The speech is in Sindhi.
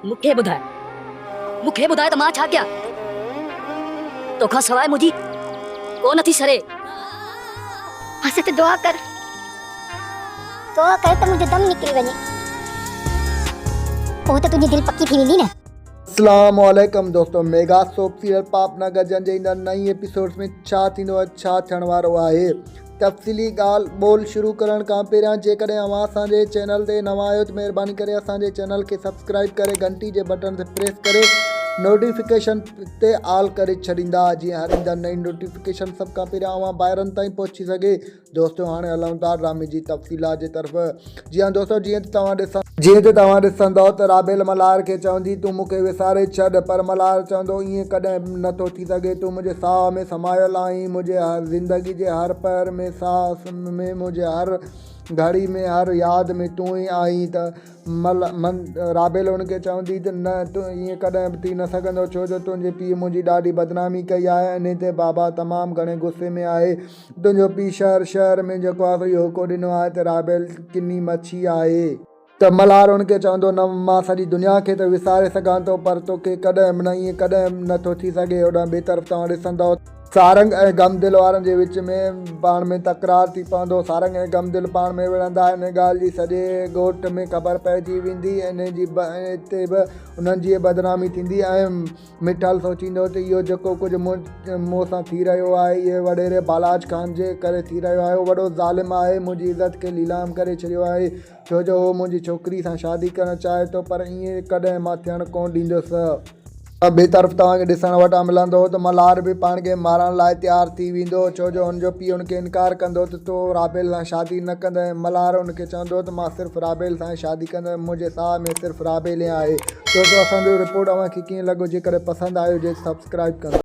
مون کي ٻڌاء، مون کي ٻڌاء ته مان ڇا ڪيان؟ توکان سواء منهنجي ڪو نه ٿي سري. بس ته دعا ڪر. دعا ڪر ته منهنجو دم نڪري وڃي. پوء ته تنهنجي دل پڪي ٿي ويندي نه. اسلام عليڪم دوستو ميگا سوپ سيريل پاپ نه گجن جي ايندڙ نئين ايپيسوڊز ۾ ڇا ٿيندو ۽ ڇا ٿيڻ وارو آهي تفصيلي ڳالهه ٻولهه شروع ڪرڻ کان پهريان جيڪڏهن اوهان اسان جي چينل تي نوان آهيو ته مهرباني ڪري اسان جي چينل کي سبسڪرائب ڪري گهنٽي جي بٽڻ تي پريس ڪري نوٽيفڪيشن تي آل ڪري ڇڏيندا جيئن هر ايندڙ نئين نوٽيفڪيشن سڀ کان پهريان اوهان ڀائرن تائين پهچي سگهي دوستو هاڻي هلون ٿا ڊرامي جي تفصيلات جي طرف جي ها دوستو جيئن ته توهان ڏسن جيئن ته توهان ڏسندؤ ته رابيل ملهار کي چوندي تون مون کي وساري ڇڏ پر ملهار چوندو ائين ڪڏهن به نٿو ٿي سگهي تون منهنجي ساهه ۾ سمايل آهين منهنجي هر زندگي جي هر پهر ۾ ساهه ۾ منهنجي هر گهڙي ۾ هر ياد ۾ تون ئي آهين ته مل من رابيل هن کي چوندي ته نه تون ائين ڪڏهن به ٿي نه سگهندو ڇو جو تنهنجي پيء منهنجي ڏاڍي بدنامي ڪئي آهي انهي تي بابا تمام گهڻي غصي ۾ آهي تنهنجو پيء شهر شهر ۾ جيڪو آهي سو اهو حڪم ڏنو آهي ته رابيل ڪني مڇي آهي. ته ملهار هن کي چوندو نه مان سڄي دنيا کي ته وساري سگهان ٿو پر توکي ڪڏهن به نه ائين ڪڏهن به نه ٿو ٿي سگهي هوڏانهن ٻئي طرف توهان ڏسندؤ ته سارنگ ۽ غم دل وارن جي وچ ۾ پاڻ ۾ تڪرار ٿي پوندو سارنگ ۽ غم دل پاڻ ۾ وڙهندا ان ڳالهه جي سڄي ڳوٺ ۾ خبر پئجي ويندي انهي جي اتي به انهن جي بدنامي ٿيندي ۽ مٺل سوچيندو ته اهو جيڪو ڪجهه مون سان ٿي رهيو آهي، اهو وڏيري بالاچ خان جي ڪري ٿي رهيو آهي. هو وڏو ظالم آهي، منهنجي عزت کي ليلام ڪري ڇڏيو آهي، ڇو جو هو منهنجي ڇوڪري سان شادي ڪرڻ چاهي ٿو، پر ائين ڪڏهن مان ٿيڻ ڪونه ڏيندس. ٻئي طرف توهان کي ڏسڻ وٽان ملندو ته ملهار به پاڻ کي مارڻ لاء تيار ٿي ويندو، ڇو جو هن جو پيء هن کي انڪار ڪندو ته تون رابيل سان شادي نه ڪندين. ملهار هن کي چوندو ته مان صرف رابيل سان ئي شادي ڪندس، منهنجي ساهه ۾ صرف رابيل ئي آهي. دوستو اسان جو رپورٽ اوهان کي ڪيئن لڳو جيڪڏهن پسند آيو هجي ته سبسڪرائب ڪندا.